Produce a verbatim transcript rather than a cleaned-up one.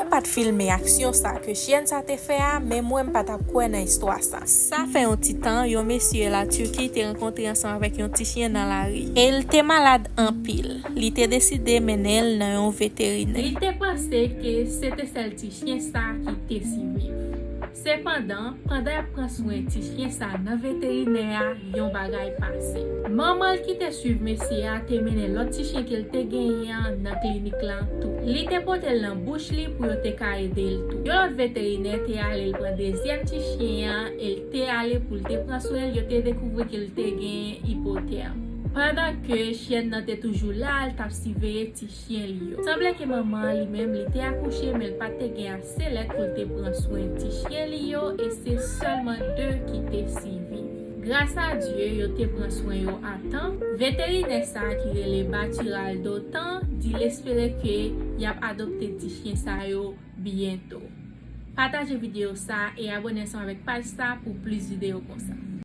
Mwen pa t filme aksyon sa ke chyèn sa te fè a, men mwen m pa t ap kwè nan istwa sa. Sa fè yon ti tan, yon mesye Latiki te rankontre ansanm avèk yon ti chyen nan lari. E l te malad anpil. Li te deside mennen l nan yon veterinè. Li te panse ke se te sèl ti chyen sa ki te siviv. Sepandan, pandan y ap pran swen ti chyen sa nan veterinè a, yon bagay pase. Manman l ki te swiv mesye a te mennen lòt ti chyen ke l te genyen an nan klinik lan tou. Li te pote l nan bouch li pou yo te ka ede l tou. Yon lòt veterinè te ale l pran dezyèm ti chyen an e l te ale pou l te pran swen l, yo te dekouvri ke l te gen ipotèm. Pandan ke chyèn nan te toujou la, l t ap siveye ti chyen li yo. Sanble ke manman an li menm li te akouche, men l pa te gen ase lèt pou l te pran swen ti chyen li yo, e se sèlman de ki te siviv. Gras a Dye, yo te pran swen yo a tan. Veterinè sa a ki rele Batiraldo Tan di l espere ke y ap adopte ti chyen sa yo byento. Pataje videyo sa e abòne ansanm avèk paj sa pou plis videyo konsa.